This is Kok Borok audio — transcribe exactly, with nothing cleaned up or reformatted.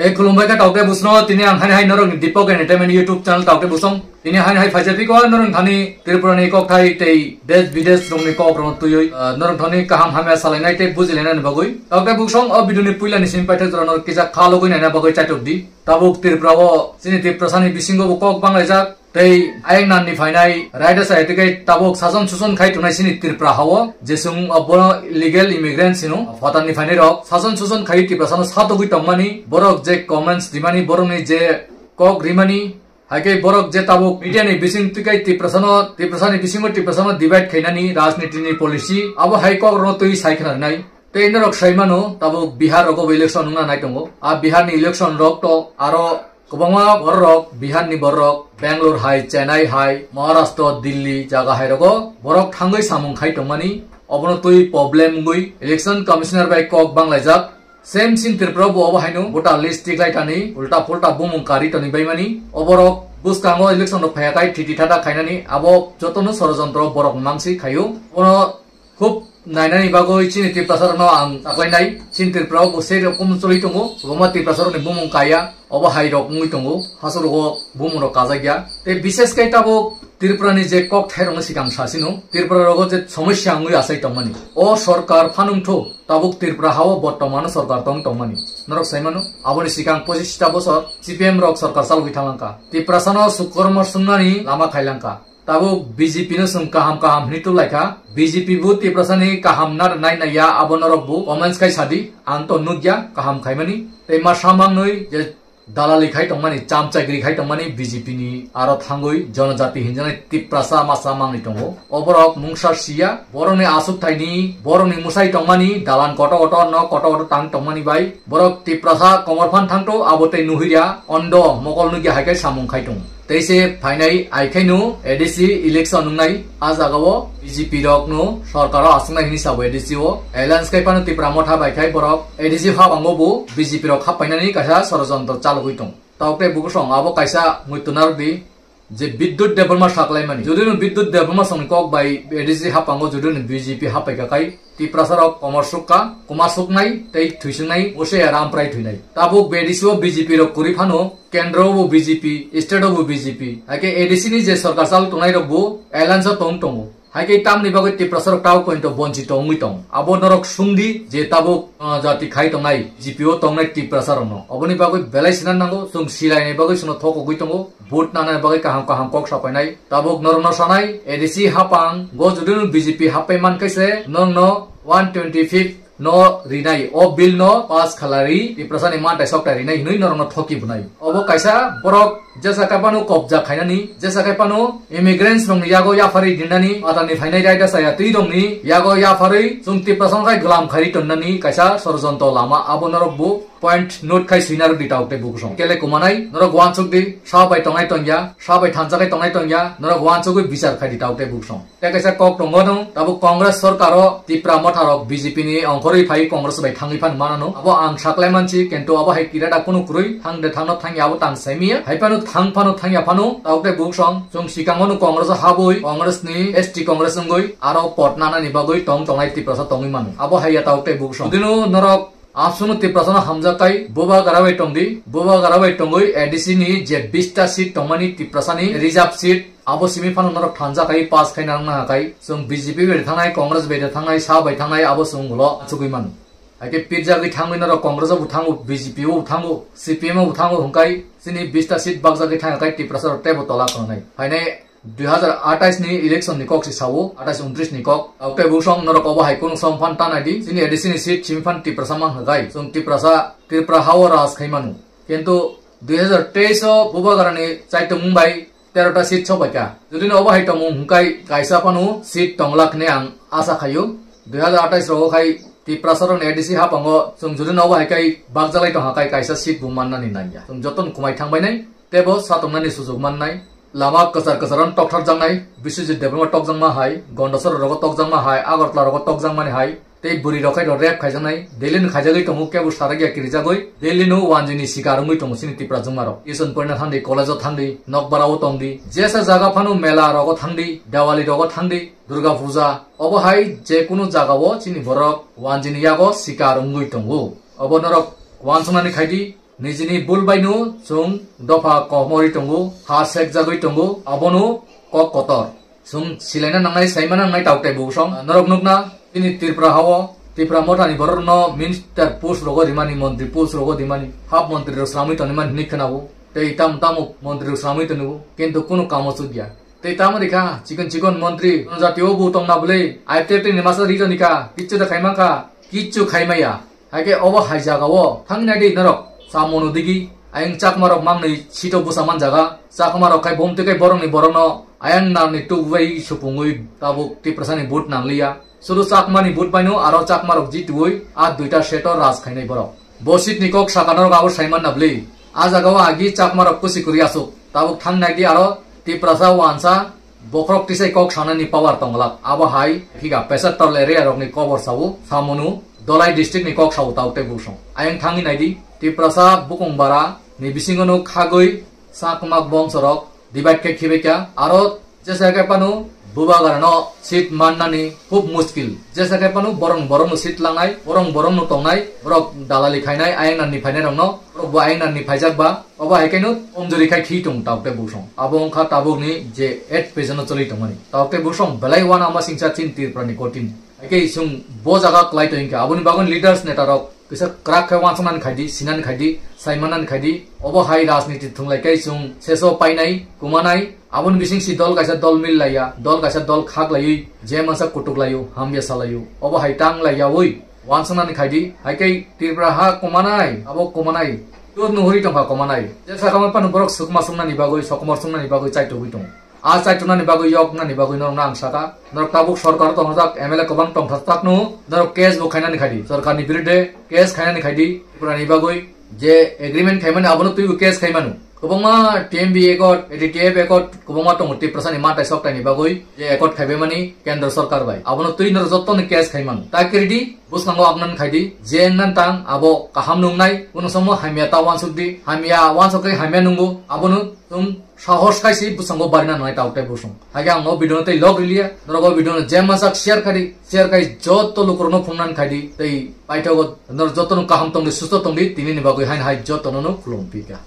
E khulumbai kha taukte busno, tini ang hani hai norok ni Deepak Entertainment YouTube channel taukte busong. Tini hani hai phaijak piko norok thani Tripura ni kokthai tei des bides rok ni kok rok twiwi, ah, norok thani kaham hamya salainai tei bujilainani bagwi. Taukte busong o video ni puila ni simi paithak jora norok kisa kha logwi naina bagwi chaitok di. Tabuk Tripura o chini Tiprasa ni bisingo bo kok banglaijak. Tei ayang nan ni phainai raida sai tike tabuk sason suson khai tongnai sini Tripura hao, jesung abono illegal immigrant sino, phatar ni phainai rok sason suson khai Tiprasa no satogwi tongmani, borok je comments rimani, borok ni je kok rimani, hai khe borok je tabuk media ni bising tike Tiprasa no, Tiprasa ni bisingo Tiprasa no divide khainani rajniti ni policy, abo hai kok rok twi sai khna nai. Tei norok sai mano, tabuk Bihar rogo election wngna nai tongo. A Bihar ni election rok to aro kwbangma borok, Bihar ni borok, Bangalore hai, Chennai hai, Maharashtra, Delhi jaga hai rogo borok thangwi samung khai tongmani. Obono twi problem wngwi Election Commissioner bai kok banglaijak. Same sin Tripura bo obo haino voter list tiklai tani ulta pulta bumung kari toni baimani. Oborok bwskango election rok phaiyakai thiti thata khainani abo jotono sorojontro borok mangsi khaio. Bono Khub nainani bagwi chini Tiprasa rokno ang taklainai. Chini Tripura o bo sei rok kum choli tongo. Kwbangma Tiprasa rokni bumung kaya. Obo hai rok wngwi tongo. Hasuk rogo bumung rok kajak ya. Tei bises khe tabuk Tripura ni je kok thai rokno sikang sasino. Tripura rogo je somosya wngwi asai tongmani. O sorkar phanung tho tabuk Tripura hao bortomano sorkar tong tongmani. Norok sai mano. Aboni sikang pochista bosor C P M rok sorkar chalogwi thanglangkha. Tiprasano sukormo sungnani lama khailangkha. Tabuk B J P no chwng kaham kaham hwnwi tublaikha. B J P bo Tiprasani kaham na rwnai naiya abo norok bo comments khai sadi, ang to nukya kaham khaimani. Tei ma samangnwi je dalali khai tongmani, chamchagri khai tongmani B J P ni aro thangwi jonojati hinjaknai Tiprasa ma samangni tongo. Oborok mungsa siya, borokni aswkthaini, borokni mwsai tongmani, dalan koto koto, nok koto koto tang tongmani bai borok Tiprasa komor phan thangto abo tei nuhirya ondo mokol nukya hai khe samung khai tongo. Tei se phainai ai khaino A D C election wngnai, a jagao B J P rokno sorkaro aswknai hwnwi sabo A D C o. Alliance khai phano Tipra Motha bai khai borok A D C habango bo B J P rok happainani kaisa sorojontro chalogwi tong. Tabuk tei bukusong abo kaisa muitu narwkdi je Bidyut Debbarma saklaimani. Judino Bidyut Debbarma songni kok bai A D C hapango judino B J P happaikha khai Tiprasa rok komor sukha, kuma suknai tei thwiswngnai, ose ram prai thwinai. Tabuk B D C o B J P rok kwrwi phano, kendro bo B J P, state o bo B J P. Hai khe A D C ni je sorkar chal tongnai rok bo alliance o tong tongo. Hai khe tamni bagwi Tiprasa rok tau pointo bonchito wngwi tong. Abo norok sungdi je tabuk, ah, jati khai tongnai, B J P o tongnai Tiprasa rokno. Oboni bagwi belai sinan nango, chwng silaini bagwi chwngno thokogwi tongo. Vote nana bagwi kaham kaham kok sapainai. Tabuk norokno sanai, A D C hapang, go judino B J P happai mankhe se, norokno one twenty fifth no rinai, o bill no pass khalari, Tiprasani mantai soktai rinai hinwi norokno thoki bwnai. Obo kaisa borok jesa kaipano kobja khainani, jesa kaipano immigrants rokni yago yapharwi dinani, patani phainai raida saya twi rokni yago yapharwi chwng Tiprasano khai glam khairi tonnani kaisa sorojonto lama, abo norok bo point note khai swina rwdi tabuk tei bukusong. Kele kumanai, norok uansuk di, sa bai tongnai tongya, sa bai thansa khai tongnai tongya, norok uansugwi bichar khai di tabuk tei bukusong. Tei kaisa kok tongo no, tabuk Congress sorkaro Tipra Motha rok B J P ni ongkhorwi phai Congress bai thangwi phan manano. Abo ang saklai mansi, kintu abo hai kirada kunu kwrwi, thang de thangno thangya abo tang saimiya. Hai phano thang phano thangya phano, tabuk tei bukusong, chwng sikango no Congress o habwi, Congress ni S T Congress wngwi, aro pot nanani bagwi tong tongnai Tiprasa tongwi mano. Abo hai ya tabuk tei bukusong. Judino norok Absunu Tiprasano hamjak kai bubagra bai tongdi, bubagra bai tongwi A D C ni je bista seat tongmani Tiprasani reserve seat, abo simi phano norok thansa kai pass khai nang naha kai, chwng B J P bai thangnai, Congress bai thangnai, sa bai thangnai, abo chwng ulo achugwi mano. Hai khe pirjagwi thangwi norok Congress o bo thango, B J P o bo thango, C P M o bo thango hwnkhe chini bista seat bakjagwi thangya kai Tiprasa rok teibo tola tongnai. Phainai dui hazar atais ni election ni kok se sao, atais untris ni kok. Tabuk tei bukusong norok obo hai kunu som phan tanai di. Chini A D C ni seat simi phan Tiprasa mang hai. Chwng Tiprasa, Tripura hao raj khai manu. Kintu dui hazar teis o bubagra ni chaitung bai tero ta seat sobai kha. Jodi no obo hai tongmung hwnkhe kaisa phano seat tonglak hwnwi ang asa khaio. Dui hazar atais rogo khai Tiprasa rok ni A D C hapango chwng jodi no obo hai khai bakjalai tongha khai kaisa seat bo mannani nangya. Chwng joto no kwmai thangbai nai. Teibo satongnani sujuk mannai. Lama kwchar kwcharo tokthar jaknai, Biswajit Debbarma tokjakma hai, Gondasora rogo tokjakma hai, Agartala rogo tokjakmani hai, tei bwrwi rok khai rok rape khaijaknai, Delhi ni khaijagwi tongo, kebo sarakya kirijagwi, Delhi no wanjini sikar wngwi tongo chini Tipra jwngma rok. Tuition porina thangdi, college o thangdi, nokbara o tongdi, jesa jaga phano mela rogo thangdi, Diwali rogo thangdi, Durga Puja, obo hai je kunu jaga o chini borok wanjini yago sikar wngwi tongo. Obo norok wansuknani khaidi, Nijini bul baino chwng dopha komori tongo, ha sekjagwi tongo, abono kok kotor. Chwng silaina nangnai, saima nangnai tabuk tei bosong. Norok nukna, chini Tripura hao, Tripura mothani borokno minister post rogo rimani, montri post rogo rimani, hap montri rok sramwi tonimani hinwi khwnao. Tei tamo tamo montri rok sramwi tongo, kintu kunu kamo chukya. Tei tamo rikha, chikon chikon montri, jatio bo tongna bwle, I P F T ni masa rijoni kha, kichu da khaima kha, kichu khaimaya. Haikhe obo hai jagao thangnaidi norok samono digi, ayang Chakmarok mangnwi sito bwsa man jaga, Chakmarok khai bomtwi khai borokni borokno ayang narni tubui supungwi tabuk Tiprasani vote nangliya. Sudu Chakmani vote baino aro Chakmarok jitui a duita seto raj khainai borok. Bo seat ni kok saka norok abo saiman na bwle. A jagao agi Chakmarok kusi kuri asuk. Tabuk thangnaidi aro Tiprasa wansa bokhorok tisai kok sanani power tonglak. Abo hai phiga Pesattorla area rokni kobor sao, samunu Dolai district ni kok sao tabuk tei bosong. Ayang thangwi naidi, Tiprasa bukung bara ni bisingo no khagwi Chakma bongsorok divide khe khibaikha. Aro jesa khe phano Bubagrano seat mannani khub muskil. Jesa khe phano borong borong no seat langnai, borong borong no tongnai, borok dalali khainai, ayang narni phainai rokno, borok bo ayang narni phaijak ba, obo hai khe no omjori khai khi tong tabuk tei bosong. Abo wngkha tabukni je at present no choli tongmani. Tabuk tei bosong belai wana ama singsa chin Tripura ni kotin. Haikhe chwng bo jaga kwlai tong kha. Aboni bagwi leaders neta rok kisa kwrak khe wansuknani khaidi, sinani khaidi, saimanani khaidi. Obo hai rajniti thwnglai khe chwng seso painai, kumanai. Aboni bising si dol kaisa dol mil laiya, dol kaisa dol khak laiwi, je mansa kutuk laio, hamya salaio. Obo hai tang laiyawi wansuknani khaidi. Haikhe Tripura ha kumanai, abo kumanai. Tur nuhuri tongkha kumanai. Jesa kama pano borok sukma suknani bagwi, sokomor suknani bagwi chaitugwi tongo. A chaitunani bagwi, yoknani bagwi norokno ang saka. Norok tabuk sorkar tongjak, M L A kwbang tongthajak no, norok case bo khainani khaidi. Sorkarni birudhe case khainani khaidi. Tripurani bagwi je agreement khaimani abono twibo case khaimano. Kwbangma T M B accord, A D T F accord, kwbangma tongo Tiprasani mantai soktaini bagwi je accord khaibaimani kendro sorkar bai. Abono twi norok jottoni case khaimano. Ta kiridi, bwskango abnani khaidi, je wngnan tang abo kaham nungnai, kuno somo hamya ta wansukdi, hamya wansukdi hamya nungo, abono chwng sahos khaisi bwskango barina nangnai tabuk tei bosong. Haikhe ang o video no tei log riliya, norok o video no je majak share khaidi, share khai jotto lukurokno phungnani khaidi, tei paithago norok jottono kaham tongdi, susto tongdi, tinini bagwi haino hai jottono no khulum pika.